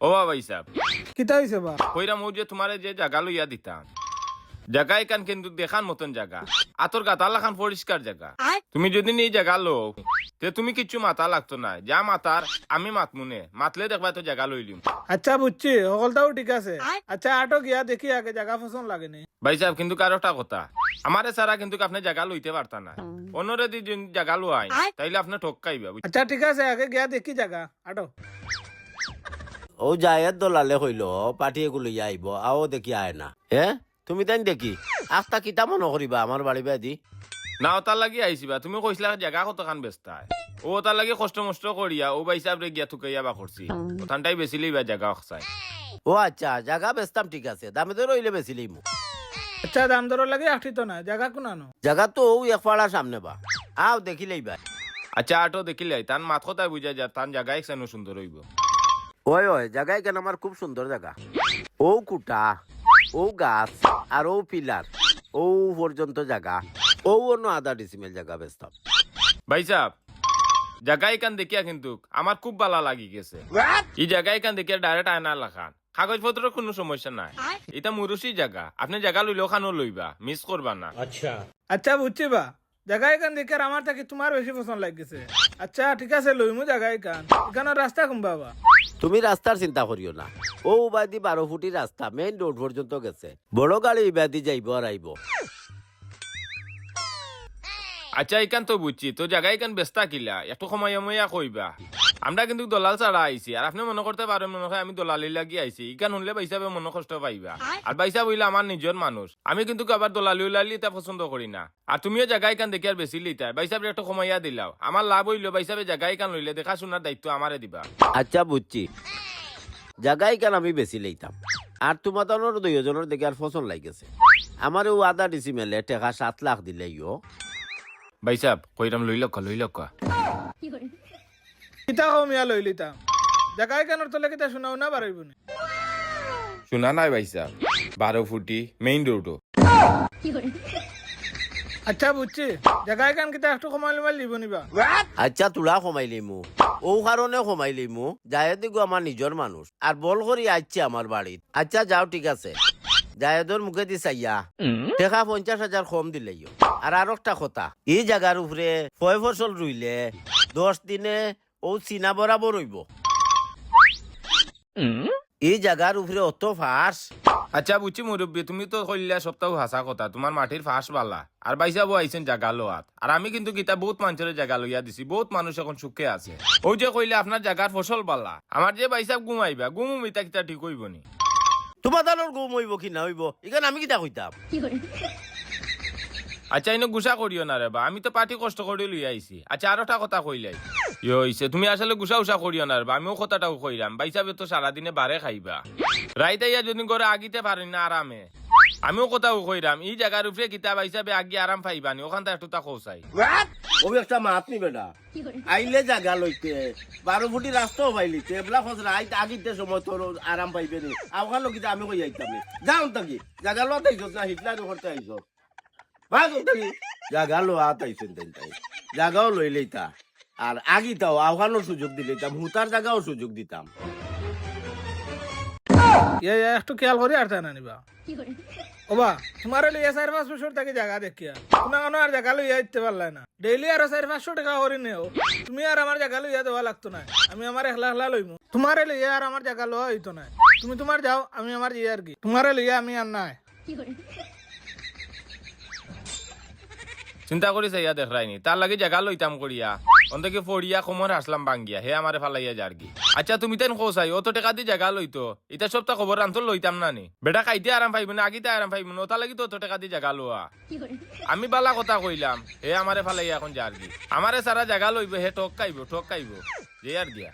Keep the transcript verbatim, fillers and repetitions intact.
ও বা ভাইসাব, কিতা অইছে বা? কইরাম অউ যে তুমারে যে জাগা লইয়া দিতাম, জাগা ইখান কিন্তু দেখার মতন জাগা, আতর গাতার লাখান পরিষ্কার জাগা। তুমি যুদি নি ই জাগা লও, তে তুমি কিচ্ছু মাতা লাগতো নায়, যা মাতার আমি মাতমুনে, মাতলে দেখবায় তো জাগা লইলিমু। আচ্ছা বুঝছি, হকলতাউ ঠিক আছে। আচ্ছা আটো গিয়া দেখি আগে জাগা পছন্দ লাগে নি। ভাইসাব, কিন্তু আরোটা কথা, আমারে ছাড়া কিন্তু আপনে জাগা লইতে পারতা নায়। অন্যরে দি যুদি জাগা লওয়াইন, তাইলে আপনে ঠক খাইবা, বুঝ- আচ্ছা ঠিক আছে, আগে গিয়া দেখি জাগা, আটো। অউ জায়েদ দলালে কইলো, পার্টি এগু লইয়া আইবো, আও দেখি আয় না। হে? তুমি তাইন দেখি, আখতা কিতা মনো করিবা আমার বাড়ি বাদি? না, ওটার লাগি আইছি বা, তুমি কইছলা জাগা কতখান বেচতায়। অউ ওটার লাগি কষ্ট মষ্ট করিয়া, অউ ভাইসাবরে গিয়া তুকাইয়া বার করছি। ওখানটাই বেচিলিবা জাগা অকসাই। ও আচ্ছা, জাগা বেচতাম ঠিক আছে, দামে দরে অইলে বেচিলিমু। আচ্ছা, দাম দরর লাগি আটিতো নায়, জাগা কুনানো? জাগা তো অউ এক পাড়া সামনে বা, আও দেখিলাইবায়। আচ্ছা, আটো দেখিলাই, তান মাত কথায় বুঝা যার, তান জাগা ইখানউ সুন্দর অইবো। ওই, ওই, জাগা ইখান আমার খুব সুন্দর জাগা। অউ খুটা, অউ গাছ, আর অউ পিলার, অউ পর্যন্ত জাগা, অউ অনো আধা ডিসিমেল জাগা বেচতাম। ভাইসাব, জাগা ইখান দেখিয়া কিন্তু আমার খুব ভালা লাগি গেছে। ই জাগা ইখান দেখিয়া direct আয়নার লাখান। কাগজপত্রর কুনু সমস্যা নাই। ইটা মুরুশি জাগা। আপনে জাগা লইলে অখানউ লইবা, miss করবা না। আচ্ছা। আচ্ছা, বুঝছি বা। জাগা ইখান দেখিয়ার আমার থাকি তুমার বেশি পছন্দ লাগি গেছে। আচ্ছা, ঠিক আছে, লইমু জাগা ইখান। ইখানর রাস্তা কুনবা বা? তুমি রাস্তার চিন্তা করিও না। অউ বাদি বারো ফুটি রাস্তা, main road পর্যন্ত গেছে। বড় গাড়ি ইবাদি যাইবো আর আইবো। আচ্ছা, ইখান তো বুঝছি, তো জাগা ইখান বেচতা কিলা? একটু কমাইয়া মইয়া কইবা। আমরা কিন্তু দলাল ছাড়া আইছি, আর আপনে মনো করতা পারইন মনো অয় আমি দলালির লাগি আইছি। ইখান হুনলে ভাইসাবে মনো কষ্ট পাইবা। আর ভাইসাব অইলা আমার নিজর মানুষ, আমি কিন্তু আবার দলালি উলালি ইতা পছন্দ করি না। আর তুমিও জাগা ইখান দেখিয়ার বেচিলিতায়, ভাইসাবরে একটু কমাইয়া দিলাও। আমার লাভ অইলো, ভাইসাবে জাগা ইখান লইলে দেখাশুনার দায়িত্ব আমারে দিবা। আচ্ছা, বুঝছি। জাগা ইখান আমি বেচিলাইতাম। আর তুমাতানর দুইওজনর দেখিয়ার পছন্দ লাগি গেছে। আমারে অউ আধা ডিসিমেলে টেকা সাত লাখ দিলাইও। ভাইসাব, কইরাম লইলাউক্কা, লইলাউক্কা। কিতা কও মিয়া লইলিতাম? জাগা ইখানর তলে কিতা সোনা উনা বারইবো নি? সোনা নায় ভাইসাব, বারো ফুটি main road-ও। আচ্ছা বুঝছি, জাগা ইখান কিতা একটু কমাইল মাইল দিবো নি বা? আচ্ছা, থুড়া কমাইলিমু, অউ কারণে কমাইলিমু, জায়েদ ইগু আমার নিজর মানুষ, আর বল করি আইছে আমার বাড়িত। আচ্ছা যাও, ঠিক আছে, জায়েদর মুখেদি চাইয়া টেকা পঞ্চাশ হাজার কম দিলাইও। আর আরোকটা কথা, ই জাগার উপরে ফয় ফসল রুইলে দশ দিনে অউ চিনা বরাবর অইবো। ই জাগার উপরে অত ফাঁস। আচ্ছা বুঝছি মুরব্বি, তুমি তো কইলা সবতাউ হাছা কথা, তুমার মাটির ফাঁস ভালা। আর ভাইসাবও আইছইন জাগা লওয়াত। আর আমি কিন্তু কিতা বউত মানষরে জাগা লইয়া দিছি, বউত মানুষ অখন সুখে আছে। অউ যে কইলা আপনার জাগার ফসল ভালা, আমার যে ভাইসাব ঘুমাইবা, ঘুমুম ইতা কিতা ঠিক অইবো নি? তুমাতানর ঘুম অইবো কি না অইবো, ইখান আমি কিতা কইতাম? আচ্ছা, ইনো গুসা করিও না রে বা, আমি তো পাটি কষ্ট করি লইয়া আইছি। আচ্ছা, আরোটা কথা কইলাই। ইয়ো, অইছে, তুমি আসলে গুসা উসা করিও না রে বা, আমিও কথাটাউ কইরাম। ভাইসাবে তো সারাদিনে বারে খাইবা। রাইত আইয়া যুদি ঘরো আগিতে পারইন না আরামে, আমিও কথাউ কইরাম, ই জাগার উপরে কিতা ভাইসাবে আগি আরাম পাইবা নি, অখানতা একটু তা কও চাই। অউ একটা মাত নি বেটা। আইলে জাগা লইতে, বারো ফুটি রাস্তাও পাইলিতে, এবলা খোঁজ রাইত আগিতে সময় তোর আরাম পাইবে নি। আওখান লোক কিতা আমি কই আইতাম নি। যাও থাকি, জাগা লওয়াত আইছস না, হিটলার করতে আইছস। বাদ অউ থাকি, জাগা লওয়াত আইছইন তাইন তাই। জাগাও লইলিতা। আর আগিতাও আওখানর সুযোগ দিলিতাম, হুতার জাগাও সুযোগ দিতাম। ইয়া, ইয়া, একটু খেয়াল করি আর তাই না নিবা। ওবা, তুমারে লইয়া চাইর পাঁচ বছর থাকি জাগা দেখিয়া। কুনু কানো আর জাগা লইয়া আইতে পারলায় না। ডেইলি আরো চাইর পাঁচশো টেকা করি নেও। তুমি আর আমার জাগা লইয়া দেওয়া লাগতো নায়। আমি আমার একলা একলা লইমু। তুমারে লইয়া আর আমার জাগা লওয়া অইতো নায়। তুমি তুমার যাও, আমি আমার যাইয়ার গি। তুমারে লইয়া আমি আর নায়। চিন্তা করি চাইয়া দেখরায়নি, তার লাগি জাগা লইতাম করিয়া, অন্তে কি পড়িয়া কোমর হাসলাম ভাঙ্গিয়া, হে আমারে ফালাইয়া যারগি। আচ্ছা, তুমি তাইন কও চাই, অত টেকা দি জাগা লইতো, ইতা সবতা খবর আনতো লইতাম না নি? বেটা খাইতে আরাম পাইবো না, আগিতে আরাম পাইবো না, অতার লাগি তো অত টেকা দি জাগা লওয়া। আমি বালা কথা কইলাম, হে আমারে ফালাইয়া অখন যারগি। আমারে ছাড়া জাগা লইবো, হে ঠক খাইবো, ঠক খাইবো। যাইয়ার গিয়া।